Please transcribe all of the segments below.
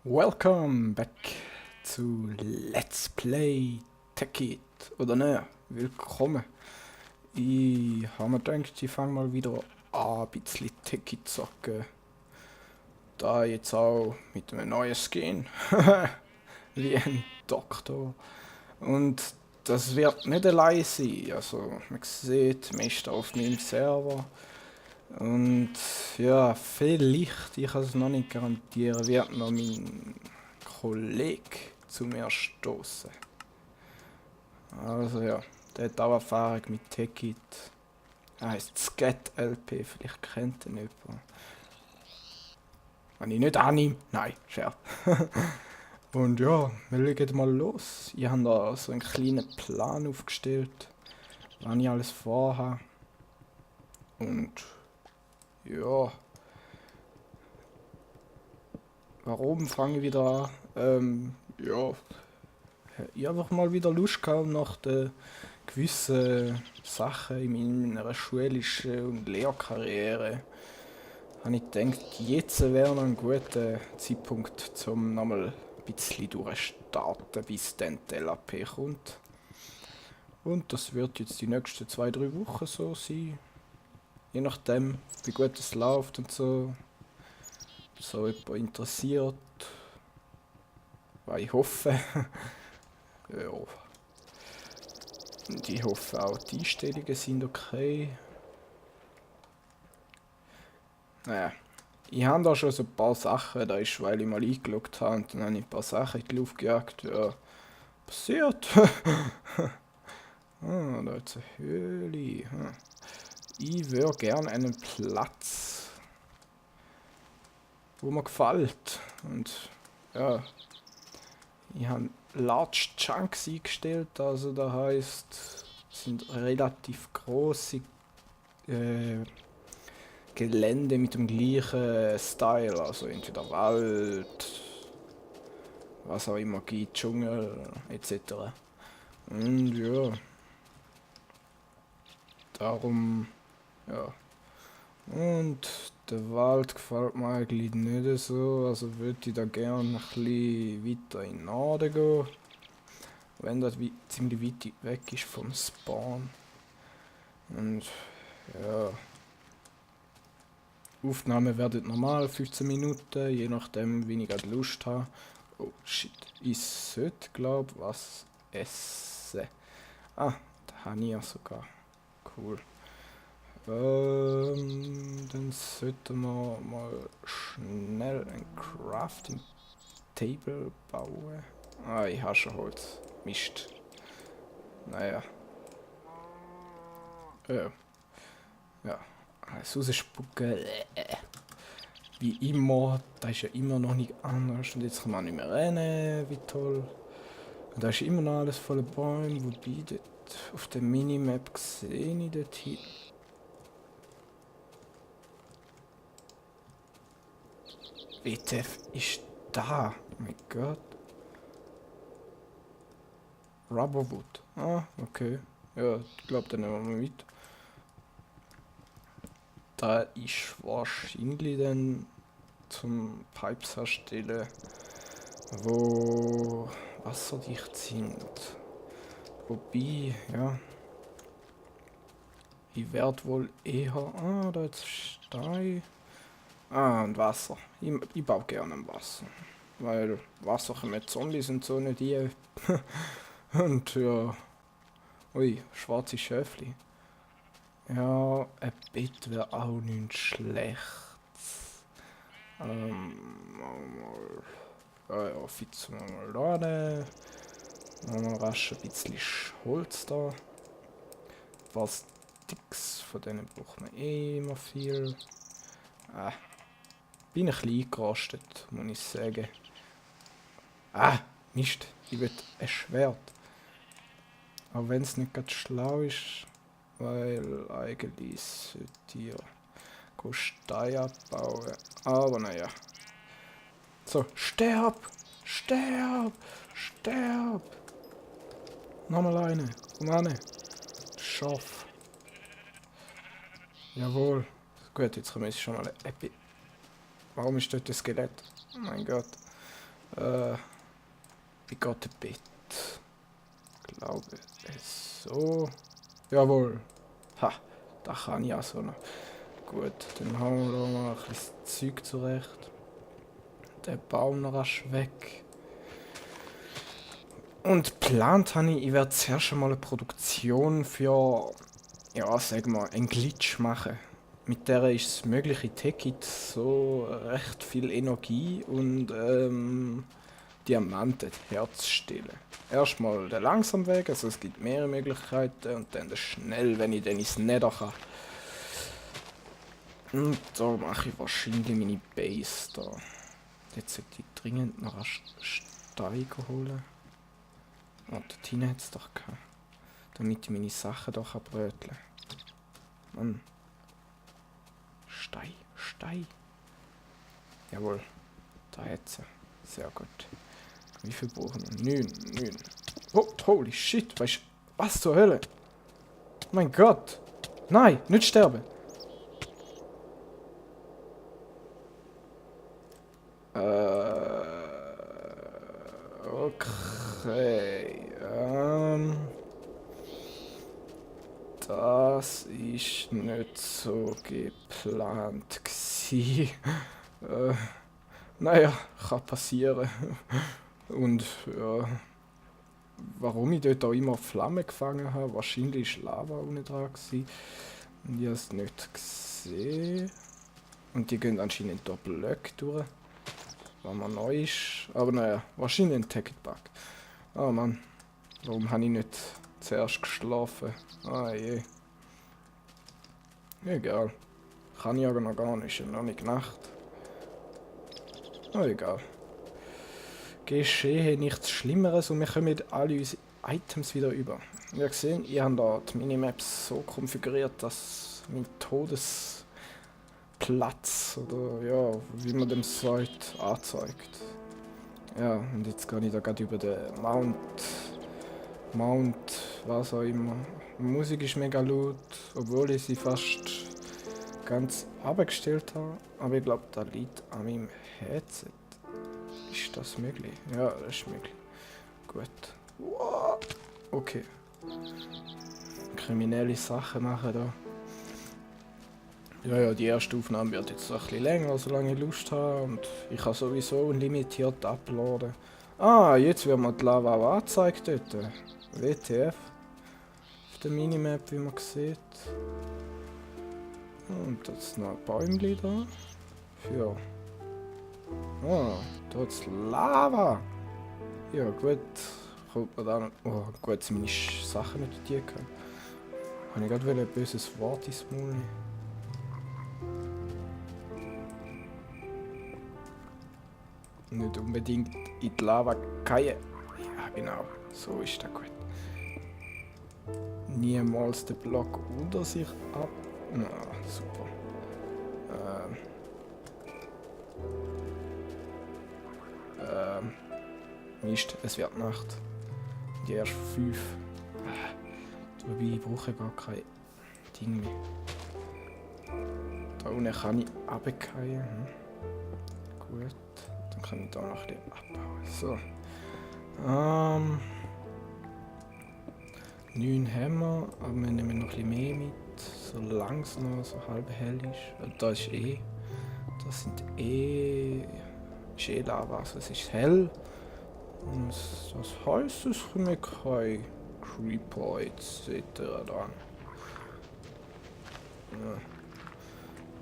Welcome back zu Let's Play Tekkit. Oder ne, willkommen. Ich habe mir gedacht, ich fange mal wieder an, ein bisschen Tekkit zocken. Da jetzt auch mit einem neuen Skin. Wie ein Doktor. Und das wird nicht allein sein. Also, man sieht, man ist da auf meinem Server. Und ja, vielleicht, ich kann es noch nicht garantieren, wird noch mein Kollege zu mir stoßen. Also ja, der hat auch Erfahrung mit Tekkit. Er heisst Skat LP, vielleicht kennt ihn jemand. Wenn ich nicht annehme, nein, Scherz. Und ja, wir legen mal los. Ich habe da so einen kleinen Plan aufgestellt, was ich alles vorhabe. Und ja, warum fange ich wieder an? Ja, ich habe einfach mal wieder Lust gehabt nach den gewissen Sachen in meiner schulischen und Lehrkarriere. Habe ich gedacht, jetzt wäre noch ein guter Zeitpunkt, um nochmal ein bisschen durchzustarten, bis dann die LAP kommt. Und das wird jetzt die nächsten 2-3 Wochen so sein. Je nachdem, wie gut es läuft und so. So jemand interessiert. Was ich hoffe. Ja. Und ich hoffe auch, die Einstellungen sind okay. Naja, ich habe da schon so ein paar Sachen, da ist, weil ich mal eingeloggt habe und dann habe ich ein paar Sachen in die Luft gejagt. Ja, passiert. Ah, da ist eine Höhle. Ich würde gerne einen Platz, wo mir gefällt. Und ja, ich habe Large Chunks eingestellt, also das heisst, sind relativ große Gelände mit dem gleichen Style, also entweder Wald, was auch immer gibt, Dschungel etc. Und ja, darum, ja. Und der Wald gefällt mir eigentlich nicht so, also würde ich da gerne ein bisschen weiter in den Norden gehen, wenn das ziemlich weit weg ist vom Spawn. Und ja, Aufnahmen werden normal 15 Minuten, je nachdem wie ich gerade Lust habe. Oh shit, ich sollte glaube was essen. Ah, da habe ich ja sogar. Cool. Dann sollten wir mal schnell ein Crafting Table bauen. Ah, ich habe schon Holz. Mist. Naja. Ja. Alles rausspucken. Wie immer. Da ist ja immer noch nicht anders. Und jetzt kann man nicht mehr rennen. Wie toll. Und da ist immer noch alles voller Bäume. Wobei, dort auf der Minimap sehe ich dort hin. WTF ist da? Oh mein Gott. Rubberwood. Ah, okay. Ja, ich glaube, dann nehmen wir mit. Da ist wahrscheinlich dann zum Pipes herstellen, wo wasserdicht sind. Wobei, ja. Ich werde wohl eher. Ah, da ist Stein. Ah, und Wasser. Ich baue gerne im Wasser. Weil Wasser mit Zombies und so nicht ein. Und ja. Ui, schwarze Schäfli. Ja, ein Bett wäre auch nicht schlecht. Ja, fix mal laden. Mal rasch ein bisschen Holz da. Ein paar Sticks, von denen braucht man eh immer viel. Bin ein bisschen eingerostet, muss ich sagen. Ah, Mist, ich will ein Schwert. Auch wenn es nicht ganz schlau ist, weil eigentlich sollte ich Stein abbauen. Aber naja. So, sterb! Sterb! Sterb! Nochmal eine. Komm an. Schaff. Jawohl. Gut, jetzt kommen wir schon mal. Warum ist dort das Skelett? Oh mein Gott. Wie geht der Bett? Glaube es so. Jawohl. Ha, da kann ich also noch. Gut, dann haben wir da noch ein bisschen Zeug zurecht. Der Baum noch rasch weg. Und geplant habe ich werde zuerst einmal eine Produktion für, ja, sagen wir, einen Glitch machen. Mit der ist es möglich, in Techit so recht viel Energie und Diamanten herzustellen. Erstmal der langsam Weg, also es gibt mehrere Möglichkeiten, und dann der schnell, wenn ich dann ins Nether kann. Und da mache ich wahrscheinlich meine Base da. Jetzt sollte ich dringend noch einen Stein holen. Oh, dort hinten hat es doch gehabt. Damit ich meine Sachen da bröteln kann. Mann. Stein. Jawohl. Da hat sie. Sehr gut. Wie viel brauchen wir? 9. Oh, holy shit. Weißt du, was zur Hölle? Oh mein Gott. Nein, nicht sterben. Okay. Das ist nicht so geplant gsi. Naja, kann passieren. Und ja, warum ich dort auch immer Flammen gefangen habe, wahrscheinlich war Lava unten dran gsi. Und ich habe es nicht gesehen. Und die gehen anscheinend da Blöcke durch. Was mal neu ist. Aber naja, wahrscheinlich ein Ticket-Bug. Oh Mann, warum habe ich nicht zuerst geschlafen? Ah je. Egal. Kann ich aber noch gar nicht, ist ja noch nicht Nacht. Oh, egal. Geschehe nichts Schlimmeres und wir kommen alle unsere Items wieder über. Wie ihr seht, ich habe da die Minimaps so konfiguriert, dass mein Todesplatz oder ja, wie man dem sagt, anzeigt. Ja, und jetzt gehe ich da gerade über den Mount, was auch immer. Die Musik ist mega laut, obwohl ich sie fast ganz abgestellt habe. Aber ich glaube, das liegt an meinem Headset. Ist das möglich? Ja, das ist möglich. Gut. Wow. Okay. Kriminelle Sachen machen da. Ja, die erste Aufnahme wird jetzt ein bisschen länger, solange ich Lust habe. Und ich kann sowieso unlimitiert uploaden. Ah, jetzt wird mir die Lava auch angezeigt dort. WTF. Auf der Minimap, wie man sieht. Und jetzt noch ein Bäumchen da. Für. Ah, da ist Lava. Ja, gut. Kommt man dann. Oh, gut, sind meine Sachen nicht die gehabt. Habe ich gerade ein böses Wort ins Maul nehmen. Nicht unbedingt in die Lava fallen. Ja, genau. So ist das gut. Niemals den Block unter sich ab. Na, super. Mist, es wird Nacht. Die erst 5. Wobei ich brauche gar kein Ding mehr. Da unten kann ich runterfallen. Gut. Dann kann ich da noch ein bisschen abbauen. So. 9 Hämmer, aber wir nehmen noch ein bisschen mehr mit, solange es noch so halb hell ist. Da ist das ist Lava, also es ist hell. Und das heisst, es kommen keine Creeper etc. dran. Ja.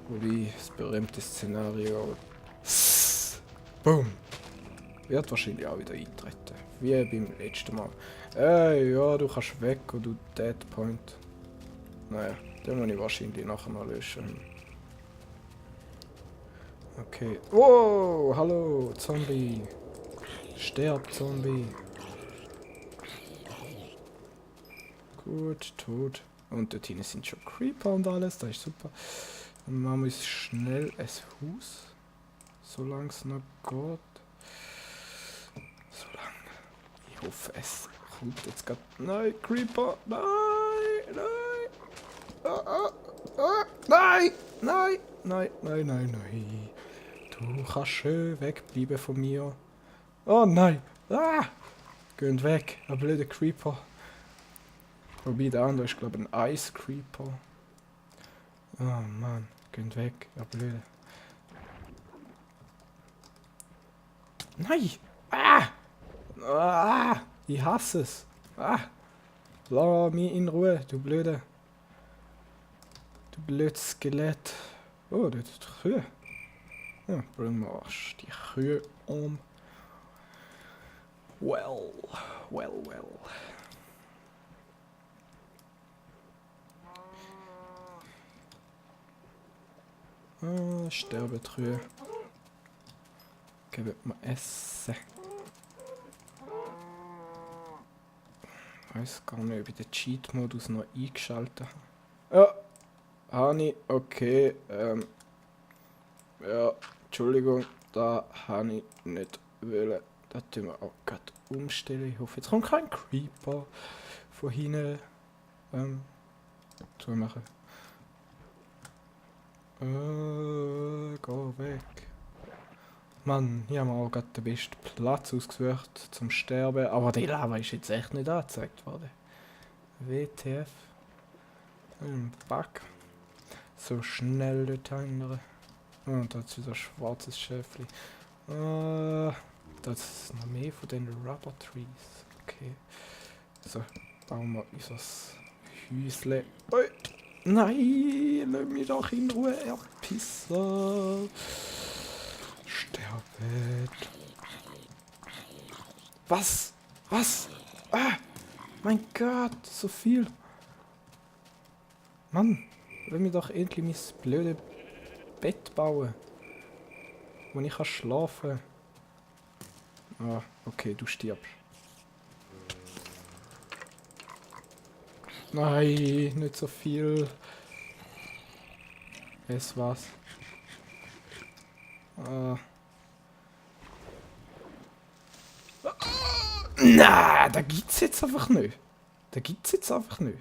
Wobei das berühmte Szenario Boom! Wird wahrscheinlich auch wieder eintreten. Wie beim letzten Mal. Ja, du kannst weg, du Deadpoint. Naja, den muss ich wahrscheinlich nachher noch löschen. Okay. Wow, hallo, Zombie. Sterb, Zombie. Gut, tot. Und dort hinten sind schon Creeper und alles, das ist super. Und man muss schnell ein Haus, solange es noch geht. Solange. Ich hoffe, es kommt jetzt gerade. Nein, Creeper! Nein! Nein! Nein! Nein! Du kannst schön wegbleiben von mir. Oh nein! Ah! Geht weg, ein blöder Creeper. Wobei der andere ist, glaube ich, ein Ice Creeper. Oh Mann, geht weg, ein blöder. Nein! Ah! Ah! Ich hasse es! Ah! Lass mich in Ruhe, du blöde. Du blödes Skelett. Oh, das ist die Kühe. Ja, bringen wir erst die Kühe um. Well, well, well. Ah, sterben die Kühe. Geben mir Essen. Ich weiß gar nicht, ob ich den Cheat-Modus noch eingeschaltet habe. Ja, habe ich. Okay, ja, Entschuldigung, da habe ich nicht wollen. Das tun wir auch gerade umstellen. Ich hoffe, jetzt kommt kein Creeper von hinten zumachen. Geh weg. Mann, hier haben wir auch gerade den besten Platz ausgesucht zum Sterben. Aber die Lava ist jetzt echt nicht angezeigt worden. WTF. Ein Bug. So schnell dort ändern. Oh, da ist wieder ein schwarzes Schäfli. Das ist noch mehr von den Rubber Trees. Okay. So, bauen wir unser Häusle. Oi. Nein, lass mich doch in Ruhe, ihr Pisser. Sterben. Was? Was? Ah! Mein Gott, so viel. Mann, lass mich doch endlich mein blöde Bett bauen. Wo ich kann schlafen. Ah, okay, du stirbst. Nein, nicht so viel. Es war's. Na, da gibt's jetzt einfach nicht. Da gibt's jetzt einfach nicht.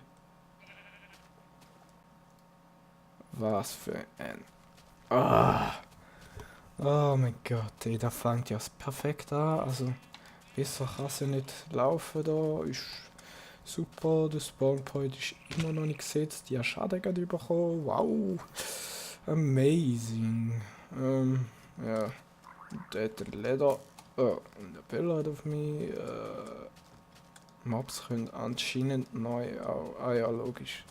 Was für ein... Ah. Oh mein Gott, ey, da fängt ja perfekt an. Also, besser kann es ja nicht laufen da. Ist super, der Spawnpoint ist immer noch nicht gesetzt. Die hat Schaden gerade bekommen. Wow. Amazing. Ja. Der hat den Leder. Oh, und der Bell hat auf mich. Mobs können anscheinend neu auch. Ah ja, logisch.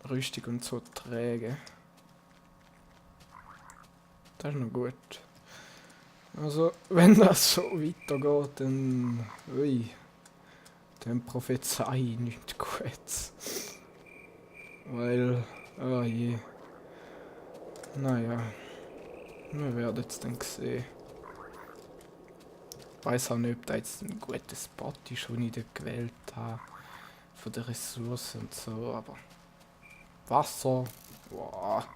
Rüstung und so träge. Das ist noch gut. Also, wenn das so weitergeht, dann. Ui. Dann prophezei ich nichts Gutes. Weil. Oh je. Naja. Wir werden es dann sehen. Ich weiß auch nicht, ob da jetzt ein guter Spot ist, den ich dort gewählt habe. Von den Ressourcen und so, aber. Wasser. Wow.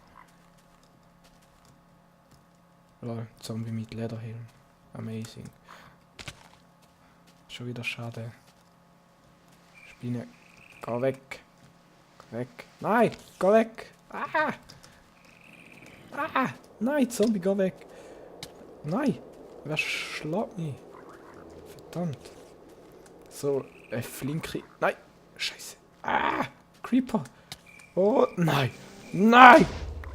Lol, Zombie mit Lederhelm. Amazing. Schon wieder schade. Spinne. Geh weg. Geh weg. Nein! Geh weg! Ah! Ah! Nein, Zombie, geh weg! Nein! Wer schlägt mich? Verdammt. So, flinke. Nein! Scheiße. Ah! Creeper! Oh, nein! Nein!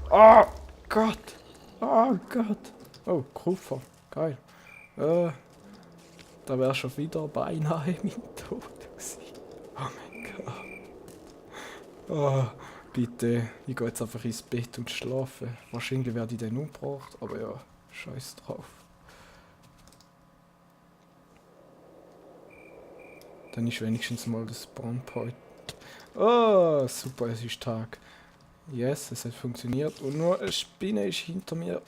Oh Gott! Oh Gott! Oh, Kupfer. Geil. Da wäre schon wieder beinahe mein Tod gewesen. Oh mein Gott. Oh, bitte. Ich gehe jetzt einfach ins Bett und schlafen. Wahrscheinlich werde ich dann umgebracht, aber ja, scheiß drauf. Dann ist wenigstens mal das Spawnpoint. Oh, super, es ist Tag. Yes, es hat funktioniert. Und nur eine Spinne ist hinter mir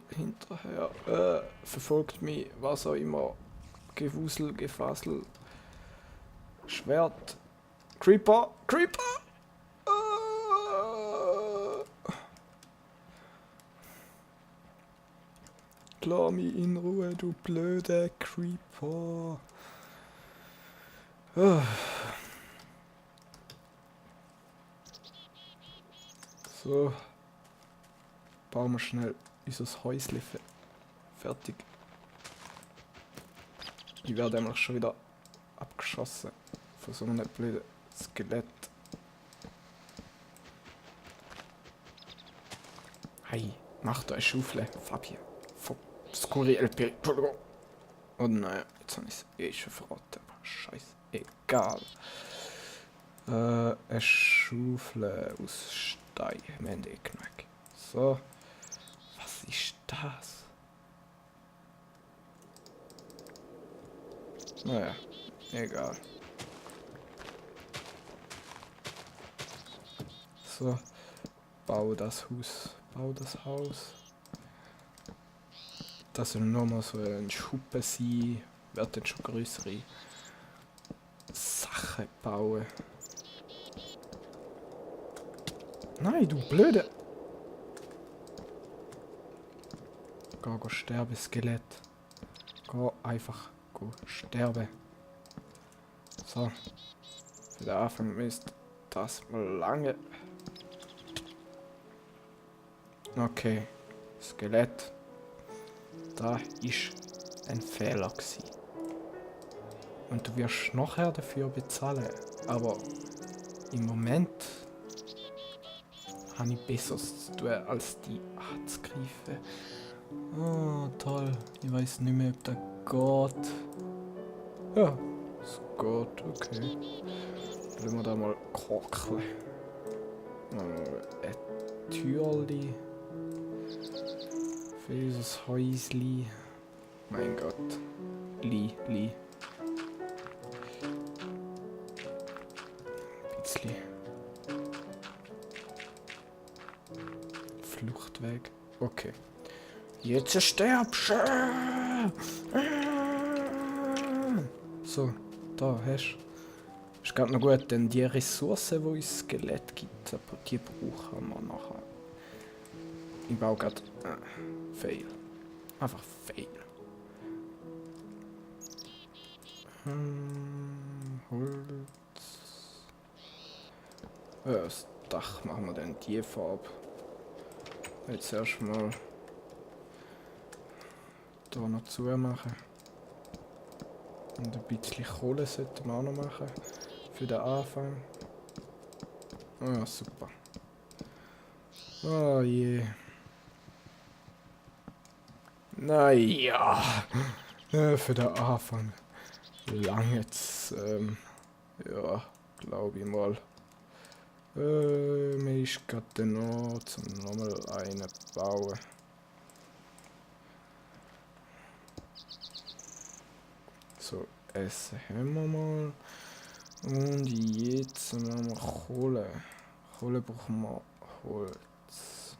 hinterher. Verfolgt mich, was auch immer. Gewusel, Gefassel. Schwert. Creeper! Creeper! Lass mich in Ruhe, du blöde Creeper. So. Bauen wir schnell unser Häuschen fertig. Ich werde nämlich schon wieder abgeschossen von so einem blöden Skelett. Hey, mach da eine Schaufel, Fabian. Skurril, Entschuldigung. Oh nein, jetzt habe ich es schon verraten. Scheiße, egal. Eine Schaufel aus Stein. Wir haben genug. So. Was ist das? Naja, egal. So. Bau das Haus. Bau das Haus. Das soll nochmal so ein Schuppen sein. Wird dann schon größere Sachen bauen. Nein, du Blöde! Geh sterben, Skelett. Geh einfach sterben. So. Für den Anfang müsste das mal lange. Okay. Skelett. Da ist ein Fehler gewesen. Und du wirst nachher dafür bezahlen. Aber im Moment habe ich Besseres zu tun, als die anzugreifen. Oh, toll. Ich weiß nicht mehr, ob das geht. Ja, es geht, okay. Lassen wir da mal kakeln. Ein Türli. Für unser Häusli. Mein Gott. Li. Ein bisschen. Fluchtweg. Okay. Jetzt stirbst du! So, da hast du. Ist gerade noch gut, denn die Ressourcen, die uns das Skelett gibt, aber die brauchen wir nachher. Ich baue gerade. Fail. Einfach fail. Holz. Das Dach machen wir dann die Farbe. Jetzt erstmal da noch zu machen. Und ein bisschen Kohle sollten wir auch noch machen. Für den Anfang. Ah ja, super. Oh je. Naja. Für den Anfang. Lang jetzt. Ja, glaube ich mal. Mir ist gerade noch zum nochmal einen bauen. So, Essen haben wir mal. Und jetzt machen wir Kohle. Kohle brauchen wir Holz.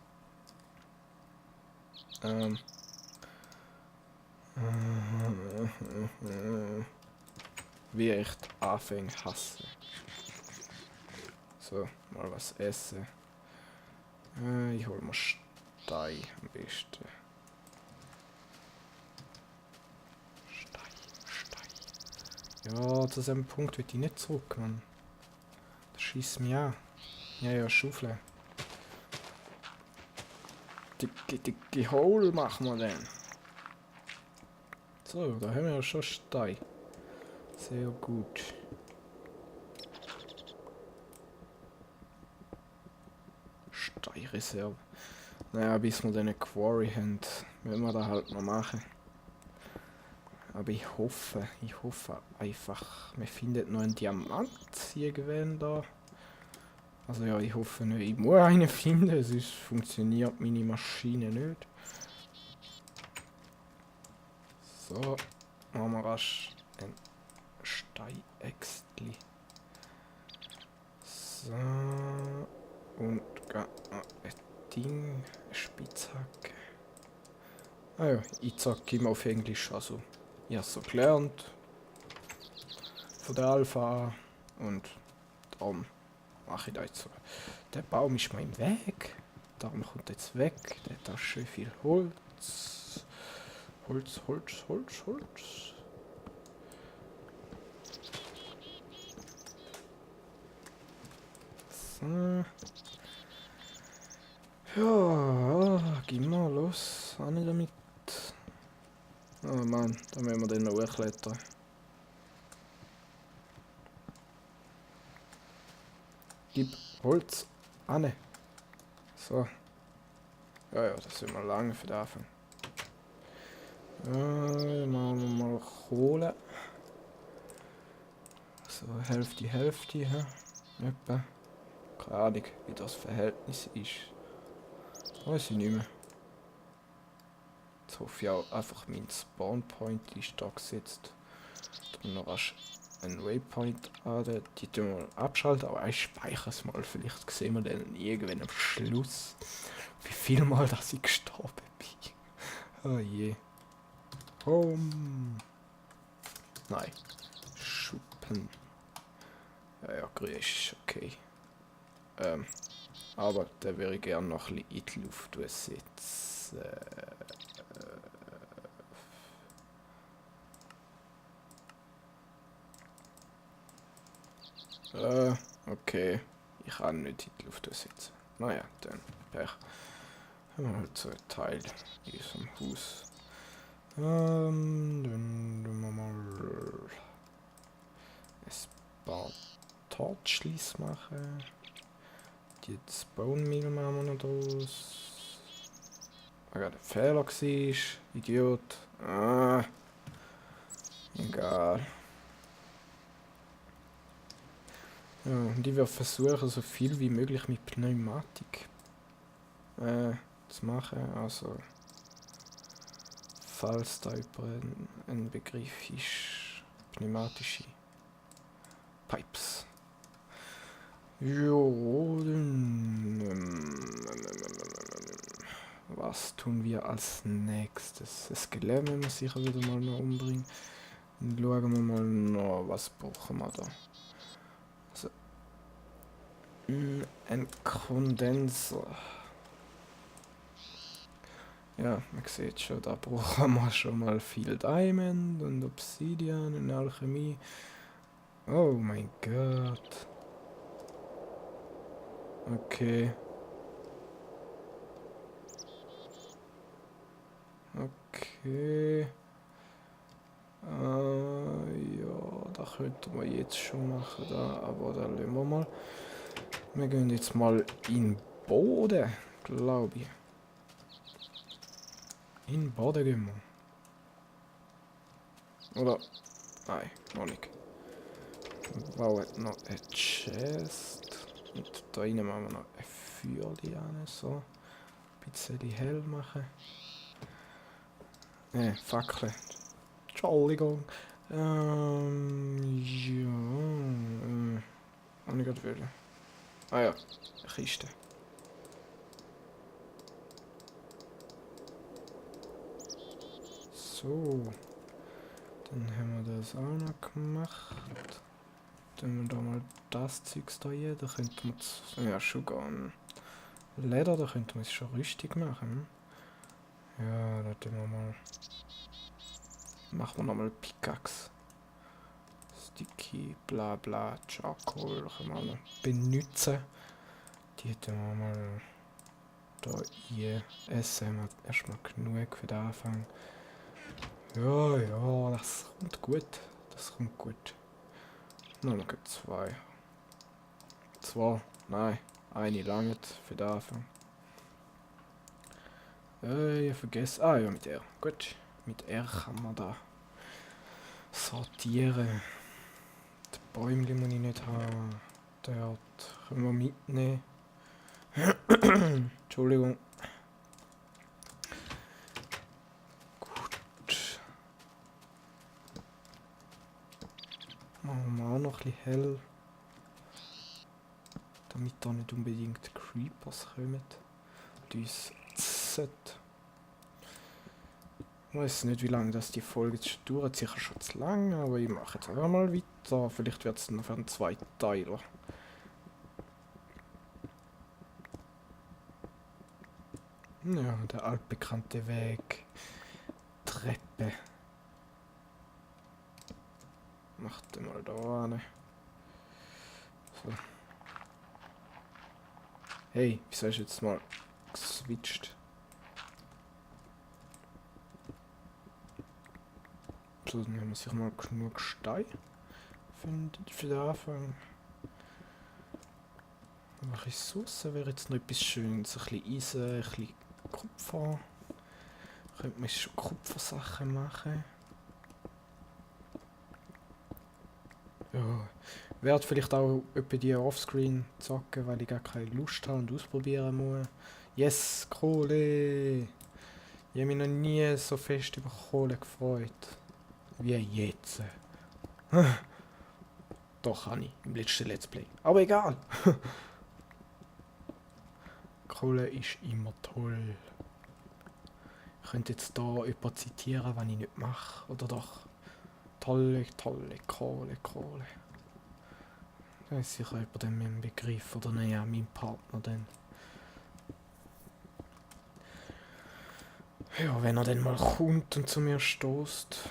Wie ich die Anfänge hasse. So, mal was essen. Ich hol mal Stein am besten. Stein. Ja, zu diesem Punkt will ich nicht zurück, Mann. Das schießt mich an. Ja, Schaufel. Die Hole machen wir dann. So, da haben wir ja schon Stein. Sehr gut. Steinreserve. Naja, bis wir dann eine Quarry haben, werden wir das halt noch machen. Aber ich hoffe einfach, wir finden noch einen Diamant irgendwann da. Also ja, ich hoffe nicht, ich muss einen finden, sonst funktioniert meine Maschine nicht. So, machen wir rasch ein Steinäxtli. So, und ein Ding, eine Spitzhacke. Ah ja, ich sag immer auf Englisch, also ich habe so gelernt von der Alpha und darum mache ich das jetzt so. Der Baum ist mir im Weg, darum kommt jetzt weg, der hat auch schön viel Holz. Holz. So. Ja, geh los, an damit. Oh Mann, da müssen wir dann noch hochklettern. Gib Holz an. So. Ja, das sind wir lange für den Anfang. Machen wir mal Kohle. So, Hälfte, Hälfte. Etwa. Keine Ahnung, wie das Verhältnis ist. Weiß ich nicht mehr. Jetzt hoffe ich auch einfach, mein Spawnpoint ist da gesetzt. Dann noch rasch einen Waypoint an. Die tun wir abschalten, aber ich speichere es mal. Vielleicht sehen wir dann irgendwann am Schluss, wie viel Mal dass ich gestorben bin. Oh je. Home. Nein. Schuppen. Ja, grün ist okay. Aber den würde ich gerne noch ein bisschen in die Luft setzen. Okay. Ich kann nicht in die Luft setzen. Naja, dann Pech. Haben wir halt so ein Teil in unserem Haus. Dann tun wir mal ein paar Torchlis machen. Die Bone Meal machen wir noch draus. Gerade ein Fehler war. Idiot. Ah. Egal. Ja, und ich werde versuchen, so viel wie möglich mit Pneumatik zu machen. Also, falls da ein Begriff ist, pneumatische Pipes. Jo, was tun wir als nächstes? Das Gelände müssen wir sicher wieder mal noch umbringen. Dann schauen wir mal noch, was brauchen wir da. Also, ein Kondenser. Ja, man sieht schon, da brauchen wir schon mal viel Diamond und Obsidian und Alchemie. Oh mein Gott. Okay. Okay. Ja, das könnten wir jetzt schon machen, da, aber da lassen wir mal. Wir gehen jetzt mal in den Boden, glaube ich. In den Boden gehen wir. Oder? Nein, noch nicht. Wir bauen noch eine Chest. Und da rein machen wir noch ein Feuer an, so. Ein bisschen hell machen. Fackeln. Entschuldigung. Ja, habe ich gerade wollen. Ah ja, eine Kiste. So. Dann haben wir das auch noch gemacht. Dann wir da mal das Zeugs da hier. Da könnten wir ja schon gehen. Leder, da könnten wir es schon richtig machen. Ja, da tun wir mal. Machen wir nochmal Pickaxe. Sticky, bla bla, Charcoal können wir noch benutzen. Die tun wir mal da hier essen. Wir haben erstmal genug für den Anfang. Ja, das kommt gut. Das kommt gut. Nein, wir zwei. Zwei? Nein, eine lange für den Anfang. Ich vergesse. Ah ja, mit R. Gut. Mit R kann man da sortieren. Die Bäume muss ich nicht haben. Dort können wir mitnehmen. Entschuldigung. Gut. Machen wir auch noch ein bisschen hell. Damit da nicht unbedingt Creepers kommen. Und uns sollten. Ich weiß nicht, wie lange das die Folge jetzt schon dauert. Sicher schon zu lang, aber ich mache jetzt einfach mal weiter. Vielleicht wird es noch für einen zweiten Teiler. Ja, der altbekannte Weg. Treppe. Macht den mal da an. So. Hey, wieso hast du jetzt mal geswitcht? So, dann haben wir sicher mal genug Stein für den Anfang. Ressourcen wäre jetzt noch etwas Schönes. Ein bisschen Eisen, ein bisschen Kupfer. Könnte man schon Kupfersachen machen. Ja. Werde vielleicht auch etwa die offscreen zocken, weil ich gar keine Lust habe und ausprobieren muss. Yes, Kohle! Ich habe mich noch nie so fest über Kohle gefreut. Wie jetzt. Doch, habe ich im letzten Let's Play. Aber egal. Kohle ist immer toll. Ich könnte jetzt da jemanden zitieren, wenn ich nicht mache. Oder doch? Tolle, tolle Kohle, Kohle. Da ist sicher jemand mit dem Begriff. Oder naja, mein Partner dann. Ja, wenn er dann mal kommt und zu mir stößt.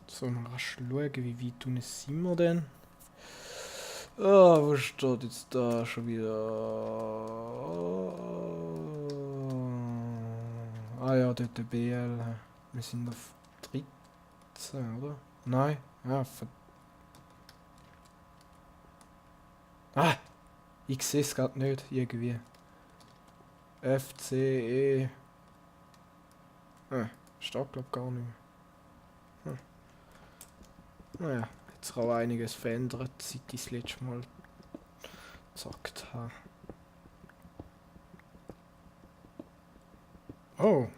So, mal rasch schauen, wie weit unten sind wir denn? Ah, wo steht jetzt da schon wieder? Ah ja, dort der BL. Wir sind auf 13, oder? Nein? Ja, Ah! Ich sehe es gerade nicht, irgendwie. FCE. Steht glaub gar nicht mehr. Naja, hat sich auch einiges verändert, seit ich das letzte Mal gezockt habe. Oh!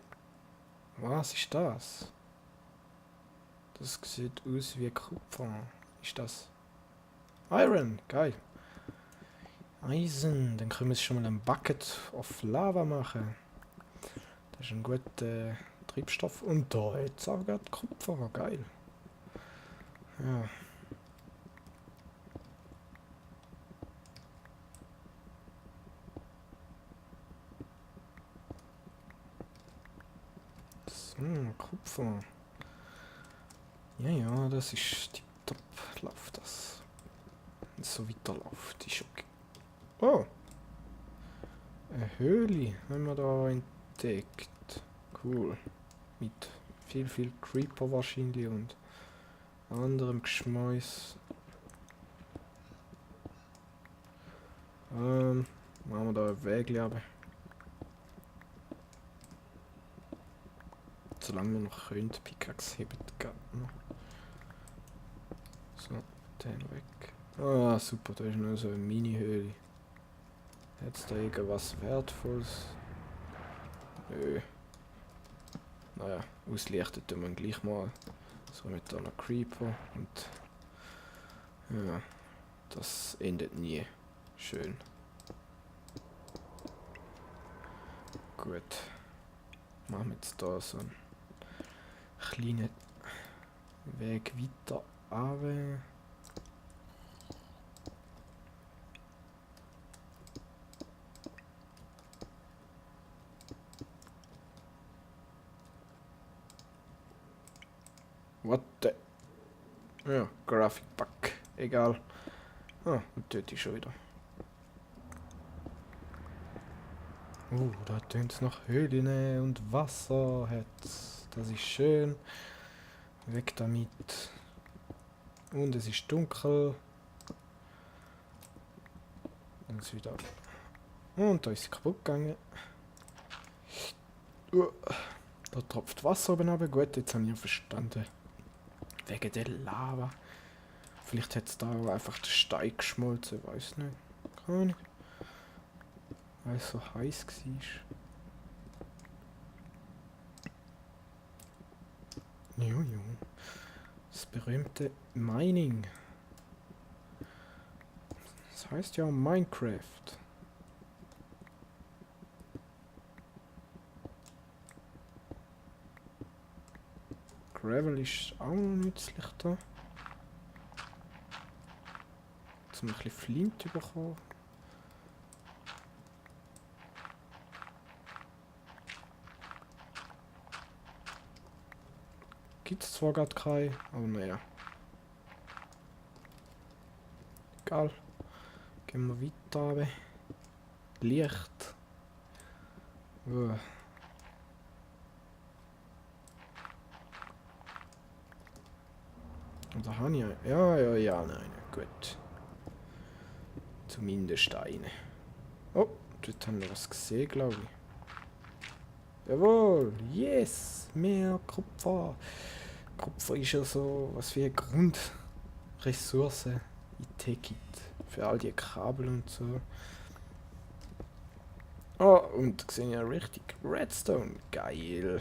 Was ist das? Das sieht aus wie Kupfer. Ist das Iron? Geil. Eisen. Dann können wir jetzt schon mal ein Bucket of Lava machen. Das ist ein guter Treibstoff. Und da jetzt auch gerade Kupfer. Geil. Ja. So, Kupfer. Ja, ja, das ist tipptopp. Läuft das. Wenn es so weiterläuft, ist okay. Oh! Eine Höhle haben wir da entdeckt. Cool. Mit viel Creeper wahrscheinlich und anderem Geschmäus. Machen wir da einen Weg, aber solange wir noch können, Pickaxe heben geht noch. So, den weg. Ah, super, da ist noch so eine Mini-Höhle. Hat's da irgendwas Wertvolles? Nö. Naja, auslichten tun wir gleich mal. So mit da noch Creeper und ja, das endet nie. Schön. Gut. Machen wir jetzt da so einen kleinen Weg weiter runter. What the... Ja, Graphic Bug. Egal. Ah, und dort ist schon wieder. Da tönt es nach Höhlen und Wasser. Das ist schön. Weg damit. Und es ist dunkel. Dann ist wieder... Und da ist sie kaputt gegangen. Da tropft Wasser oben runter. Gut, jetzt habe ich ja verstanden. Wegen der Lava. Vielleicht hat es da auch einfach der Stein geschmolzen, weiß nicht. Keine Ahnung. Weil es so heiß war. Jojo. Das berühmte Mining. Das heißt ja Minecraft. Gravel ist auch noch nützlich da. Jetzt haben wir ein bisschen Flint bekommen. Gibt es zwar gerade keine, aber naja. Egal. Gehen wir weiter runter. Licht. Oder habe ich einen? Ja, nein, gut. Zumindest eine. Oh, dort haben wir was gesehen, glaube ich. Jawohl, yes, mehr Kupfer. Kupfer ist ja so was wie eine Grundressource in Tekit. Für all die Kabel und so. Oh, und da sehe ich ja richtig Redstone. Geil.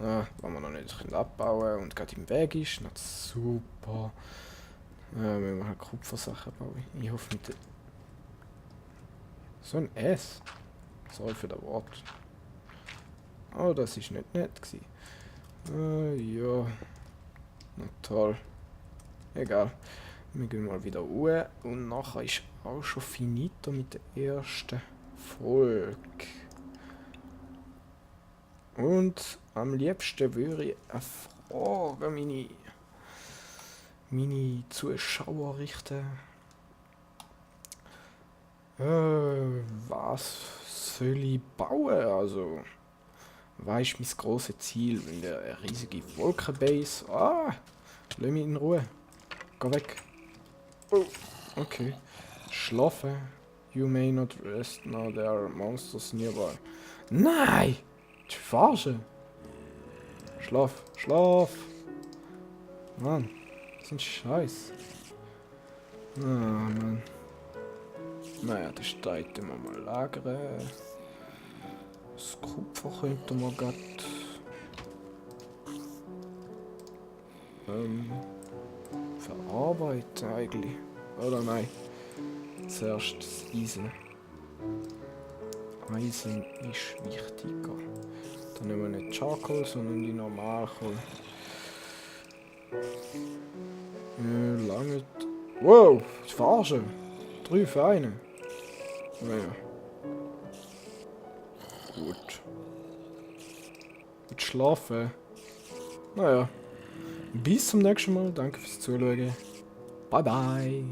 Ah, wenn wir noch nicht abbauen und gerade im Weg ist, noch super. Wenn wir halt Kupfersachen bauen. Ich hoffe mit der... So ein S. Sorry für das Wort. Oh, das ist nicht nett gewesen. Ja. Na toll. Egal. Wir gehen mal wieder ruhen und nachher ist auch schon finito mit der ersten Folge. Und am liebsten würde ich eine Frage an meine Zuschauer richten. Was soll ich bauen? Also, was ist mein grosses Ziel? Wenn der eine riesige Wolkenbase. Ah! Lass mich in Ruhe. Geh weg. Oh, okay. Schlafen. You may not rest now there are monsters nearby. Nein! Die verarschen. Schlaf, schlaf. Mann, das ist ein Scheiß. Ah, Mann. Naja, das steigt wir mal lagern. Das Kupfer könnte man grad verarbeiten eigentlich. Oder nein? Zuerst das Eisen. Eisen ist wichtiger. Dann nehmen wir nicht Charcoal, sondern die Normalkohle. Lange. Wow, das Verarschen. 3 für einen. Naja. Gut. Und schlafen. Naja. Bis zum nächsten Mal. Danke fürs Zuschauen. Bye bye.